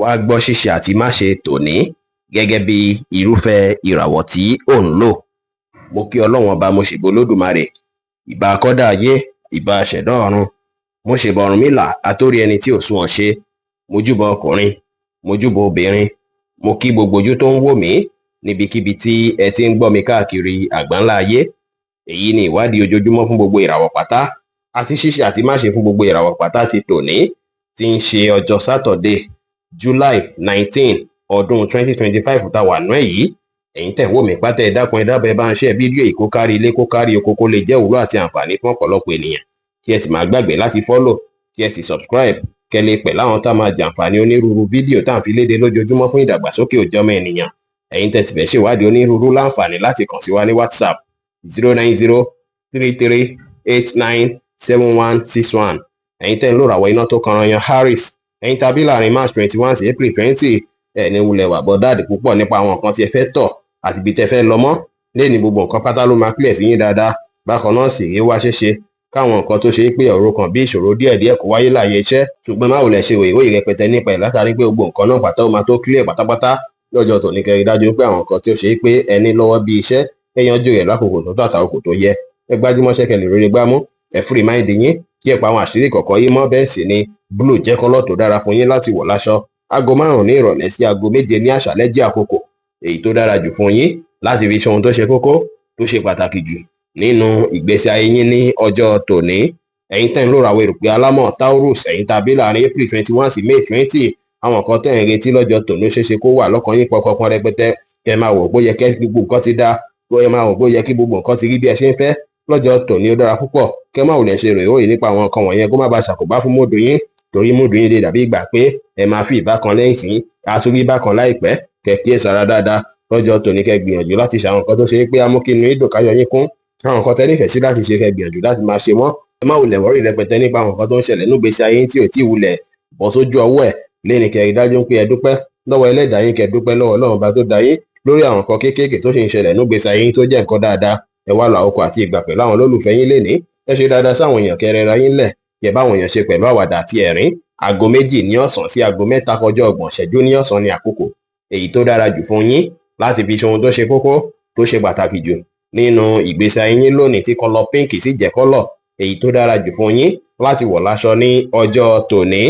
Wá gbọ́ ṣíṣe àti máṣe tòní gẹ́gẹ́ bí irúfẹ́ ìràwọ̀ tí ò ń lò. Mo kí Ọlọ́run Ọba, mo ṣèbà Olódùmarè, ìbà akọ́dá ayé, ìbà aṣẹ̀dá ọ̀run, mo ṣèbà Ọ̀rúnmìlà atórí ẹni tí ò sunwọ̀n ṣe. Mo júbà ọkùnrin, mo júbà obìnrin, mo kí gbogbo ojú tó ń wò mí níbikíbi tí ẹ ti ń gbọ́ mi káàkiri àgbáńlá ayé. Èyí ni ìwádìí ojoojúmọ́ fún gbogbo ìràwọ̀ pátá àti ṣíṣe àti máṣe fún gbogbo ìràwọ̀ pátá ti tòní tí ń ṣe ọjọ́ Saturday, July 19, ọdún 2025 tá a wà nú ẹ̀ yìí. Ẹ̀yin tẹ̀ ń wò mí pátá, ẹ dákun, ẹ dábàá, ẹ bá ń ṣe fídíò yìí kó kárí ilé, kó kárí oko, kó lè jẹ́ ìwúlò àti àǹfààní fún ọ̀pọ̀lọpọ̀ ènìyàn, kí ẹ sì má gbàgbé láti follow, kí ẹ sì subscribe, kẹ́ lè pẹ̀ láwọn tá máa jàǹfààní onírúurú fídíò tá à ń fi léde lójoojúmọ́ fún ìdàgbàsókè òjọmọ ènìyàn. Ẹ̀yin tẹ́ ti fẹ́ ṣèwádìí onírúurú, láǹfààní láti kàn sí wa ní WhatsApp, 09033897161. Ẹ̀yin tẹ́ ń lò ràwọ̀ iná tó kanran yan Aries, ẹ̀yin tàbí láàrin March 21 sí April 20, ẹ̀ ní wulẹ̀ wà bọ́dáàdì púpọ̀ nípa àwọn nǹkan tí ẹ fẹ́ tọ̀ àti ibi tẹ́ fẹ́ lọ mọ́ lẹ́ni. Gbogbo nǹkan pátá ló máa clear sí yín dáadáa. Bákan náà sì rí wá ṣeéṣe káwọn nǹkan tó ṣe é pé ọ̀rọ̀ kan bí ìṣòro díẹ̀díẹ̀ kó wáyé láàyè iṣẹ́, ṣùgbọ́n má wulẹ̀ ṣe wèwé rẹpẹtẹ nípa ẹ̀, látàrí pé gbogbo nǹkan náà pátá ó máa tó clear pátápátá lọ́jọ́ tòní. Kẹrin dájú pé àwọn nǹkan tí ó ṣe é pé ẹni lọ́wọ́ bí iṣẹ́, ẹ yanjú rẹ̀ lákòókò tó tó àtàkókò tó yẹ. Ẹ gbájúmọ́ṣẹ́ kẹ́ lè rere gbámú. Ẹ free mind yín, kí ẹ pa àwọn àṣírí kọ̀ọ̀kan yín mọ́. Bẹ́ẹ̀ sì ni blue jẹ́ colour tó dára fún yín láti wọ̀ láṣọ. Aago 5 ní ìrọ̀lẹ́ sí aago 7 ní àṣálẹ́ jẹ́ àkókò èyí tó dára jù fún yín láti fi ṣe ohun tó ṣe kókó, tó ṣe pàtàkì jù nínú ìgbésí ayé yín ní ọjọ́ tòní. Ẹ̀yin tẹ́ ń lò ràwọ̀ erùpẹ̀ alámọ̀ Taurus, ẹ̀yin tàbí láàrin April 21 sí May 20, àwọn nǹkan tẹ́ ń retí lọ́jọ́ tòní, ó ṣeéṣe kó wà lọ́kàn yín pọnpọnpọn rẹpẹtẹ, kẹ́ máa wò bó yẹ kẹ́ gbogbo nǹkan ti dá, kó ẹ máa wò bó yẹ kí gbogbo nǹkan ti rí bí ẹ ṣe ń fẹ́. Lọ́jọ́ tòní, ó dára púpọ̀ kẹ́ má wulẹ̀ ṣe ròyìn nípa àwọn nǹkan wọ̀nyẹn, kó má bàa ṣàkóbá fún mood yín, torí mood yín lè dàbí ìgbà pé ẹ máa fi ìbákan lẹ́yìn sí àtúrí bákan láìpẹ́. Kẹ́ kíyèsára dáadáa lọ́jọ́ tòní, kẹ́ gbìyànjú láti ṣe àwọn nǹkan tó ṣe é pé á mú kí inú yín dùn, káyọ̀ yín kún. Àwọn nǹkan tẹ́ nífẹ̀ẹ́ sí láti ṣe, kẹ́ gbìyànjú láti máa ṣe wọ́n. Ẹ má wulẹ̀ worry rẹpẹtẹ nípa àwọn nǹkan tó ń ṣẹlẹ̀ nígbésí ayé tí ò tí ì wulẹ̀ bọ́ sójú ọwọ́ ẹ̀ lẹ́ni. Kẹ́ rí dájú pé ẹ dúpẹ́ lọ́wọ́ ẹlẹ́dàá yín, kẹ́ dúpẹ́ lọ́wọ́ Ọlọ́run Ọba tó dá yín lórí àwọn nǹkan kéékèèké tó ṣe ń ṣẹlẹ̀ nígbésí ayé yín tó jẹ́ nǹkan dáadáa. Ẹ wá lọ àkókò àti ìgbà pẹ̀lú àwọn olólùfẹ́ yín lénìí. Ẹ ṣe dáadáa sáwọn èèyàn, kẹ́ rẹra yín lẹ̀, kẹ́ báwọn èèyàn ṣe pẹ̀lú àwàdà àti ẹ̀rín. Aago 2 ní ọ̀sán sí aago 2:30 ní ọ̀sán ní àkókò èyí tó dára jù fún yín láti fi ṣe ohun tó ṣe kókó, tó ṣe pàtàkì jù nínú ìgbésí ayé yín lónìí, tí colour pink sì jẹ́ colour èyí tó dára jù fún yín láti wọ̀ láṣọ ní ọjọ́ tòní.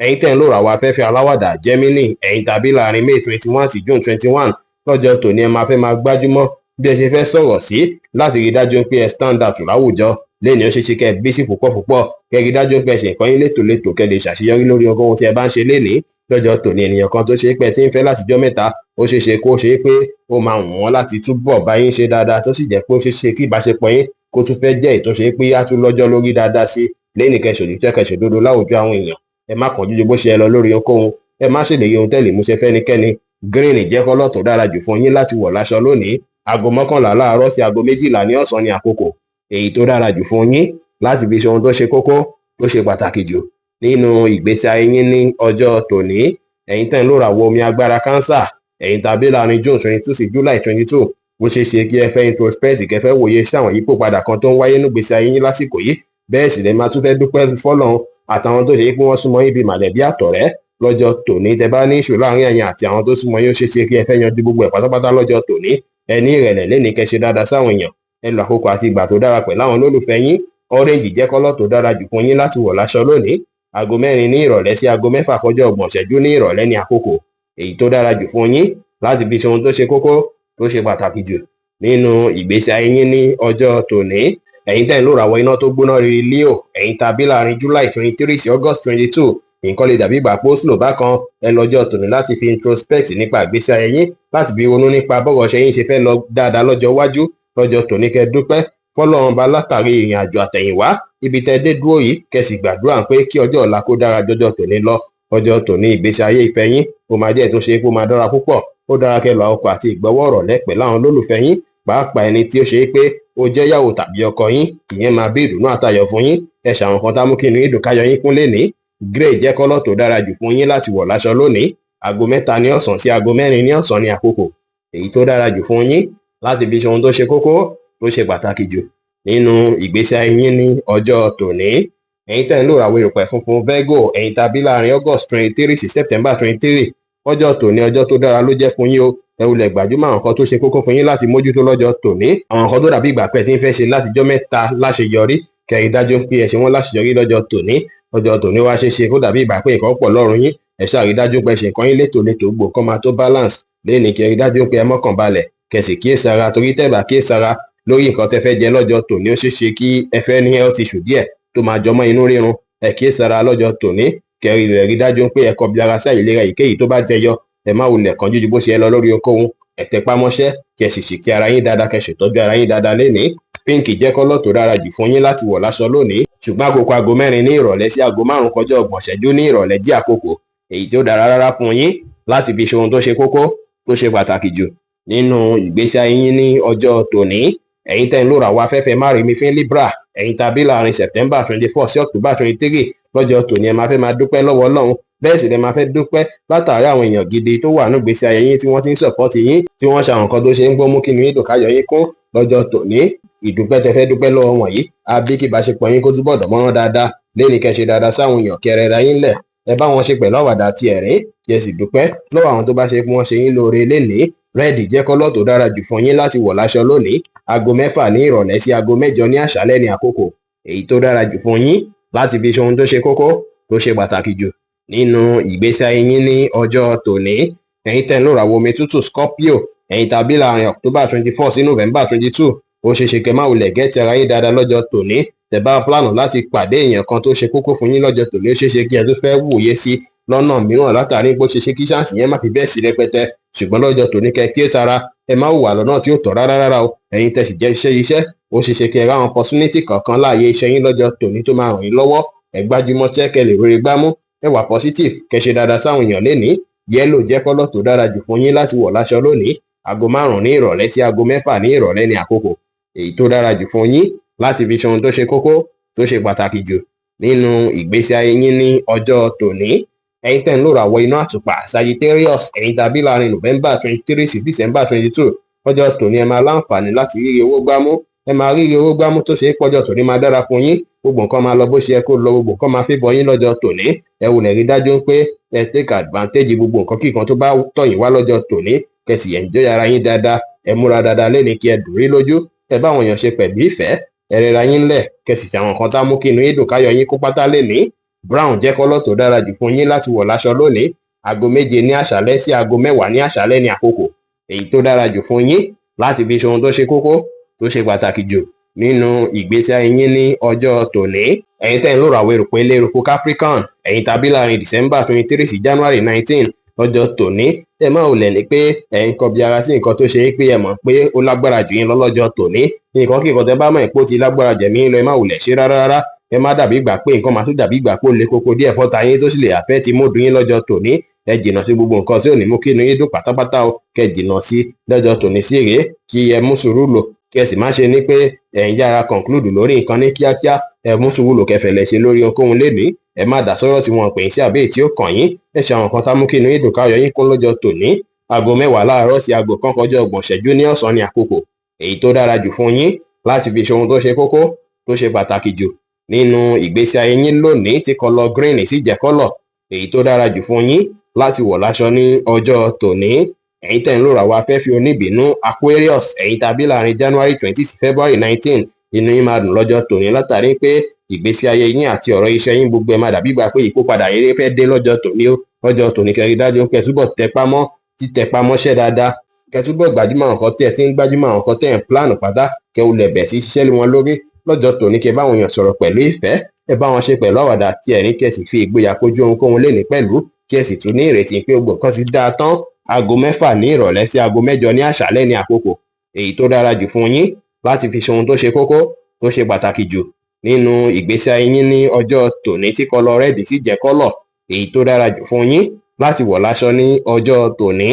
Ẹ̀yin tẹ́ ń lò ràwọ̀ afẹ́fẹ́ aláwàdà Gemini, ẹ̀yin tàbí láàrin May 21 sí June 21, lọ́jọ́ tòní ẹ máa fẹ́ máa gbájúmọ́ bí ẹ ṣe fẹ́ sọ̀rọ̀ sí láti rí dájú pé ẹ stand out láwùjọ lẹ́ni. Ó ṣeé ṣe kẹ́ ẹ busy púpọ̀ púpọ̀. Kẹ́ rí dájú pé ẹ ṣe nǹkan yín létòlétò, kẹ́ lè ṣàṣeyọrí lórí ohun tí ẹ bá ń ṣe lénìí. Lọ́jọ́ tòní, ènìyàn kan tó ṣe é pé ẹ ti ń fẹ́ látijọ́ mẹ́ta, ó ṣeé ṣe kó ṣe é pé ó máa wù wọ́n láti túbọ̀ bá yín ṣe dáadáa, tó sì jẹ́ pé ó ṣeé ṣe kí ìbáṣepọ̀ yín kó tún fẹ́ jẹ́ ìtúnṣe pé á tún lọ́jọ́ lórí dáadáa sí lẹ́nìí. Kẹ́ ṣòdìtẹ́, kẹ́ ṣòdodo láwùjọ àwọn èèyàn. Ẹ má kánjú ju bó ṣe yẹ lọ lórí ohunkóhun. Ẹ má ṣèlérí ohun tẹ́lẹ̀ múṣẹ fẹ́nikẹ́ni. Green jẹ́ colour tó dára jù fún yín láti wọ̀ láṣọ lónìí. Aago 11 láàárọ̀ sí aago 12 ní ọ̀sán ní àkókò èyí tó dára jù fún yín láti fi ṣe ohun tó ṣe kókó, tó ṣe pàtàkì jù nínú ìgbésí ayé yín ní ọjọ́ tòní. Ẹ̀yin tẹ́ ń lò ràwọ̀ omi agbára Cancer, ẹ̀yin tàbí láàrin June 22 sí July 22, bó ṣe ṣe kí ẹ fẹ́ introspect, kẹ́ fẹ́ wòye sí àwọn yípo padà kan tó ń wáyé nígbésí ayé yín lásìkò yìí. Bẹ́ẹ̀ sì lẹ máa tún fẹ́ dúpẹ́ fọ́lọ́run àtàwọn tó ṣe pé wọ́n súnmọ́ yín bíi màlẹ́bí àtọ̀rẹ́. Lọ́jọ́ tòní, tẹ́ bá ní ìṣòro láàrin ẹ̀yin àti àwọn tó súnmọ́ yín, ó ṣeé ṣe kí ẹ fẹ́ yanjú gbogbo ẹ̀ pátápátá lọ́jọ́ tòní. Ẹ ní ìrẹ̀lẹ̀ lẹ́ni, kẹ́ ṣe dáadáa sáwọn èèyàn. Ẹ lo àkókò àti ìgbà tó dára pẹ̀lú àwọn olólùfẹ́ yín. Orange jẹ́ colour tó dára jù fún yín láti wọ̀ láṣọ lónìí. Aago 4 ní ìrọ̀lẹ́ sí aago 5:30 ní ìrọ̀lẹ́ ní àkókò èyí tó dára jù fún yín láti fi ṣe ohun tó ṣe kókó, tó ṣe pàtàkì jù nínú ìgbésí ayé yín ní ọjọ́ tòní. Ẹ̀yin tẹ́ ń lò ràwọ̀ iná tó gbóná riri Leo, ẹ̀yin tàbí láàrin July 23 sí August 22, nǹkan lè dàbí ìgbà pé ó slow bákan. Ẹ lọ́jọ́ tòní láti fi introspect nípa ìgbésí ayé yín, láti fi ronú nípa bọ́rọ̀ ṣe yín ṣe fẹ́ lọ dáadáa lọ́jọ́ iwájú. Lọ́jọ́ tòní, kẹ́ dúpẹ́ fọ́lọ́run bá látàrí ìrìn àjò àtẹ̀yìnwá ibi tẹ́ dé dúró yìí, kẹ́ sì gbàdúrà pé kí ọjọ́ ọ̀la kó dára jọjọ́ tòní lọ. Ọjọ́ tòní, ìgbésí ayé ìfẹ́ yín ó máa jẹ́ ìtúnṣe kó máa dára púpọ̀. Ó dára kẹ́ lọ ọkọ̀ àti ìgbọ́wọ́ ọ̀rọ̀ lẹ́pẹ̀ láwọn olólùfẹ́ yín, pàápàá ẹni tí ó ṣe é pé ó jẹ́ ìyàwó tàbí ọkọ yín. Ìyẹn máa bí ìdùnnú àtayọ̀ fún yín. Ẹ ṣàwọn kan tá mú kí inú yín dùn, káyọ̀ yín kún lénìí. Grey jẹ́ colour tó dára jù fún yín láti wọ̀ láṣọ lónìí. Aago 3 ní ọ̀sán sí aago 4 ní ọ̀sán ní àkókò èyí tó dára jù fún yín láti fi ṣe ohun tó ṣe kókó, tó ṣe pàtàkì jù nínú ìgbésí ayé yín ní ọjọ́ tòní. Ẹ̀yin tẹ́ ń lò ràwọ̀ erùpẹ̀ funfun Virgo, ẹ̀yin tàbí láàrin August 23 sí September 23, ọjọ́ tòní ọjọ́ tó dára ló jẹ́ fún yín o. Ẹ wulẹ̀ gbàjúmọ̀ àwọn nǹkan tó ṣe kókó fún yín láti mójútó lọ́jọ́ tòní. Àwọn nǹkan tó dàbí ìgbà pẹ́ tí ń fẹ́ ṣe látijọ́ mẹ́ta láṣeyọrí, kẹrin dájú pé ẹ ṣe wọ́n láṣeyọrí lọ́jọ́ tòní. Ọjọ́ tòní wá ṣeé ṣe kó dàbí ìgbà pé nǹkan pọ̀ lọ́rùn yín. Ẹ ṣáà rí dájú pé ẹ ṣe nǹkan yín létòlétò, gbogbo nǹkan máa tó balance lẹ́ni. Kẹrin dájú pé ẹ mọ́kàn balẹ̀, kẹsì kíyèsára, torí tẹ́ bá kíyèsára lórí nǹkan tẹ́ fẹ́ jẹ lọ́jọ́ tòní, ó ṣeé ṣe kí ẹ fẹ́ ní health issue díẹ̀ tó máa jọmọ́ inú rírun. Ẹ kíyèsára lọ́jọ́ tòní, kẹrin rẹ̀ rí dájú pé ẹ kọbi ara sí àìlera èyíkéyìí tó bá jẹyọ. Ẹ má wulẹ̀ kánjú ju bó ṣe yẹ lọ lórí ohunkóhun. Ẹ tẹpá mọ́ṣẹ́, kẹ́ sì ṣìkẹ́ ara yín dáadáa, kẹ́ ṣètọ́jú ara yín dáadáa lénìí. Pink jẹ́ colour tó dára jù fún yín láti wọ̀ láṣọ lónìí, ṣùgbọ́n àkókò 4:00 ní ìrọ̀lẹ́ sí 4:30 ní ìrọ̀lẹ́ jẹ́ àkókò èyí tí ó dára rárá fún yín láti fi ṣe ohun tó ṣe kókó, tó ṣe pàtàkì jù nínú ìgbésí ayé yín ní ọjọ́ tòní. Ẹ̀yin tẹ́ ń lò ràwọ̀ afẹ́fẹ́ márìmífín Libra, ẹ̀yin tàbí láàrin September 24 sí October 23, lọ́jọ́ tòní ẹ máa fẹ́ máa dúpẹ́ lọ́wọ́ Ọlọ́run. Bẹ́ẹ̀ sì lẹ máa fẹ́ dúpẹ́ látàrí àwọn èèyàn gidi tó wà nínú ìgbésí ayé yín, tí wọ́n ti ń support yín, tí wọ́n ṣe àwọn nǹkan tó ṣe ń gbọ́ mú kí inú yín dùn, káyọ̀ yín kún lọ́jọ́ tòní. Ìdúpẹ́ tẹ fẹ́ dúpẹ́ lọ́wọ́ wọ̀nyí á bí kí ìbáṣepọ̀ yín kó túbọ̀ dánmọ́rán dáadáa lẹ́ni. Kẹ́ ṣe dáadáa sáwọn èèyàn, kẹ́ rẹra yín lẹ̀, ẹ bá wọn ṣe pẹ̀lú àwàdà àti ẹ̀rín, kí ẹ sì dúpẹ́ lọ́wọ́ àwọn tó bá ṣe pé wọ́n ṣe yín lóore lénìí. Red jẹ́ colour tó dára jù fún yín láti wọ̀ láṣọ lónìí. 6:00 ní ìrọ̀lẹ́ sí 8:00 ní àṣálẹ́ ní àkókò èyí tó dára jù fún yín láti fi ṣe ohun tó ṣe kókó, tó ṣe pàtàkì jù nínú ìgbésí ayé yín ní ọjọ́ tòní. Ẹ̀yin tẹ́ ń lò ràwọ̀ omi tútù Scorpio, ẹ̀yin tàbí láàrin October 24 sí November 22, ó ṣeé ṣe kẹ́ má wulẹ̀ get ara yín dáadáa lọ́jọ́ tòní. Tẹ́ bá plan láti pàdé èèyàn kan tó ṣe kókó fún yín lọ́jọ́ tòní, ó ṣeé ṣe kí ẹ tún fẹ́ wòye sí lọ́nà mìíràn, látàrí pé ó ṣe ṣe kí chance yẹn má fi bẹ́ẹ̀ sí rẹpẹtẹ. Ṣùgbọ́n lọ́jọ́ tòní, kẹ́ kíyèsára, ẹ má hùwà lọ́nà tí ó tọ́ rárá rárá o. Ẹ̀yin tẹ́ sì jẹ́ iṣẹ́ iṣẹ́, ó ṣeé ṣe kí ẹ ráwọn opportunity kọ̀ọ̀kan láàyè iṣẹ́ yín lọ́jọ́ tòní tó máa ràn yín lọ́wọ́. Ẹ gbájúmọ́ṣẹ́ kẹ́ lè rere gbámú. Ẹ wà positive, kẹ́ ṣe dáadáa sáwọn èèyàn lénìí. Yellow jẹ́ colour tó dára jù fún yín láti wọ̀ láṣọ lónìí. 5:00 ní ìrọ̀lẹ́ sí 6:00 ní ìrọ̀lẹ́ ní àkókò èyí tó dára jù fún yín láti fi ṣe ohun tó ṣe kókó, tó ṣe pàtàkì jù nínú ìgbésí ayé yín ní ọjọ́ tòní. Ẹ̀yin tẹ́ ń lò ràwọ̀ iná àtùpà Sagittarius, ẹ̀yin tàbí láàrin November 23 sí December 22, ọjọ́ tòní ẹ máa láǹfààní láti rírí owó gbámú. Ẹ máa rírí owó gbámú, tó ṣe é pọ́jọ́ tòní máa dára fún yín. Gbogbo nǹkan máa lọ bó ṣe yẹ kó lọ, gbogbo nǹkan máa favour yín lọ́jọ́ tòní. Ẹ wulẹ̀ rí dájú pé ẹ take advantage gbogbo nǹkan kíkan tó bá tọ̀ yín wá lọ́jọ́ tòní, kẹ́ sì enjoy ara yín dáadáa. Ẹ múra dáadáa lẹ́ni, kí ẹ dùn rí lójú, ẹ bá àwọn èèyàn ṣe pẹ̀lú ìfẹ́, ẹ rẹra yín lẹ̀, kẹ́ sì ṣe àwọn nǹkan tá mú kí inú yín dùn, káyọ̀ yín kó pátá lénìí. Brown jẹ́ colour tó dára jù fún yín láti wọ̀ láṣọ lónìí. 7:00 ní àṣálẹ́ sí 10:00 ní àṣálẹ́ ní àkókò èyí tó dára jù fún yín láti fi ṣe ohun tó ṣe kókó, tó ṣe pàtàkì jù nínú ìgbésí ayé yín ní ọjọ́ tòní. Ẹ̀yin tẹ́ ń lò ràwọ̀ erùpẹ̀ ilé eruku Capricorn, ẹ̀yin tàbí láàrin December 23 sí January 19, lọ́jọ́ tòní ẹ má wulẹ̀ ní pé ẹ̀ ń kọbi ara sí nǹkan tó ṣe é pé ẹ mọ̀ pé ó lágbára jù yín lọ lọ́jọ́ tòní. Nǹkan kí nǹkan tẹ́ bá mọ̀ pé ó ti lágbára jẹ̀mí lọ, ẹ má wulẹ̀ ṣe rárá rárá. Ẹ má dàbí ìgbà pé nǹkan máa tún dàbí ìgbà pé ó le koko díẹ̀ fọ́ta yín, tó sì lè affect mood yín lọ́jọ́ tòní. Ẹ jìnnà sí gbogbo nǹkan tí ò ní mú kí inú yín dùn pátápátá o. Kẹ́ jìnnà sí lọ́jọ́ tòní sí rèé, kí ẹ mú sùúrù lò, kí ẹ sì má ṣe ní pé ẹ̀ ń yára conclude lórí nǹkan ní kíákíá. Ẹ mú sùúrù lò, kẹfẹ̀lẹ̀ ṣe lórí ohunkóhun lénìí. Ẹ má dá sọ́rọ̀ tí wọ́n pè yín sí àbí èyí tí ó kàn yín. Ẹ ṣe àwọn nǹkan tá mú kí inú yín dùn, káyọ̀ yín kún lọ́jọ́ tòní. 10:00 láàárọ̀ sí 1:30 ní ọ̀sán ní àkókò èyí tó dára jù fún yín láti fi ṣe ohun tó ṣe kókó, tó ṣe pàtàkì jù nínú ìgbésí ayé yín lónìí, tí colour green sì jẹ́ colour èyí tó dára jù fún yín láti wọ̀ láṣọ ní ọjọ́ tòní. Ẹ̀yin tẹ́ ń lò ràwọ̀ afẹ́fẹ́ oníbínú Aquarius, ẹ̀yin tàbí láàrin January 20 sí February 19, inú yín máa dùn lọ́jọ́ tòní látàrí pé ìgbésí ayé yín àti ọ̀rọ̀ iṣẹ́ yín gbogbo ẹ̀ máa dàbí ìgbà pé ìkópadà eré fẹ́ dé lọ́jọ́ tòní ó. Lọ́jọ́ tòní, kẹ́ rí dájú pé ẹ túbọ̀ tẹpá mọ́ títẹpá mọ́ṣẹ́ dáadáa, kẹ́ túbọ̀ gbájúmọ́ àwọn nǹkan tẹ́ ẹ ti ń gbájúmọ́, àwọn nǹkan tẹ́ ẹ ń plan pátá, kẹ́ wulẹ̀ bẹ̀ sí ṣiṣẹ́ lé wọn lórí lọ́jọ́ tòní. Kẹ́ bá àwọn èèyàn sọ̀rọ̀ pẹ̀lú ìfẹ́, ẹ bá wọn ṣe pẹ̀lú àwàdà àti ẹ̀rín, kẹ́ sì fi ìgboyà kojú ohunkóhun lénìí pẹ̀lú, kí ẹ sì tún ní ìrètí pé gbogbo nǹkan ti dáa tán. 6:00 ní ìrọ̀lẹ́ sí 8:00 ní àṣálẹ́ ní àkókò èyí tó dára jù fún yín láti fi ṣe ohun tó ṣe kókó, tó ṣe pàtàkì jù nínú ìgbésí ayé yín ní ọjọ́ tòní, tí colour red sì jẹ́ colour èyí tó dára jù fún yín láti wọ̀ láṣọ ní ọjọ́ tòní.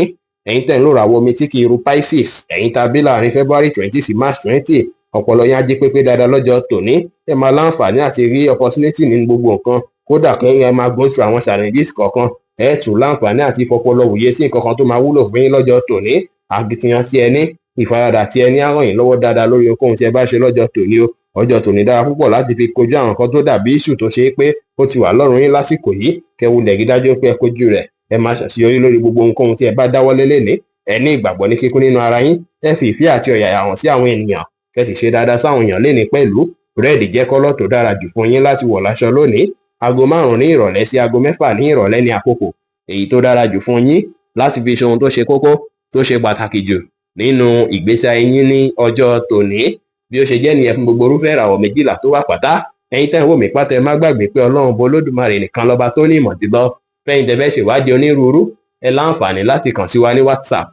Ẹ̀yin tẹ́ ń lò ràwọ̀ omi tí kì í ru Pisces, ẹ̀yin tàbí láàrin February 20 sí March 20, ọpọlọ yín á jí pépé dáadáa lọ́jọ́ tòní. Ẹ máa láǹfààní àti rí opportunity nínú gbogbo nǹkan, kódà kí ẹ máa go through àwọn challenges kọ̀ọ̀kan, ẹ tún láǹfààní àti fọpọlọ wòye sí nǹkan kan tó máa wúlò fún yín lọ́jọ́ tòní. Akitiyan tí ẹ ní, ìfaradà tí ẹ ní á ràn yín lọ́wọ́ dáadáa lórí ohunkóhun tí ẹ bá ṣe lọ́jọ́ tòní o. Ọjọ́ tòní dára púpọ̀ láti fi kojú àwọn nǹkan tó dàbí issue tó ṣe é pé ó ti wà lọ́rùn yín lásìkò yìí. Kẹwulẹ̀ rí dájú pé ẹ kojú rẹ̀, ẹ máa ṣàṣeyọrí lórí gbogbo ohunkóhun tí ẹ bá dáwọ́lé lénìí. Ẹ ní ìgbàgbọ́ ní kíkún nínú ara yín. Ẹ fi ìfẹ́ àti ọ̀yàyà hàn sí àwọn ènìyàn, kẹ́ sì ṣe dáadáa sáwọn èèyàn lénìí pẹ̀lú. Red jẹ́ colour tó dára jù fún yín láti wọ̀ láṣọ lónìí. Aago 5 ní ìrọ̀lẹ́ sí aago 6 ní ìrọ̀lẹ́ ní àkókò èyí tó dára jù fún yín láti fi ṣe ohun tó ṣe kókó, tó ṣe pàtàkì jù nínú ìgbésí ayé yín ní ọjọ́ tòní. Bí ó ṣe jẹ́ nìyẹn fún gbogbo irúfẹ́ ìràwọ̀ 12 tó wà pátá. Ẹ̀yin tẹ́ ń wò mí pátá, ẹ má gbàgbé pé Ọlọ́run bó Olódùmarè nìkan lọ́ba tó ní ìmọ̀ jùlọ. Fẹ́yin tẹ́ fẹ́ ṣèwádìí onírúurú, ẹ láǹfààní láti kàn sí wa ní WhatsApp,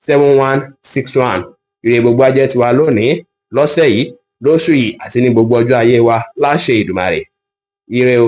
09033897161. Ire gbogbo á jẹ́ tiwa lónìí, lọ́sẹ̀ yìí, lóṣù yìí àti ní gbogbo ọjọ́ ayé wa láṣẹ Ìdùmarè. Ire o.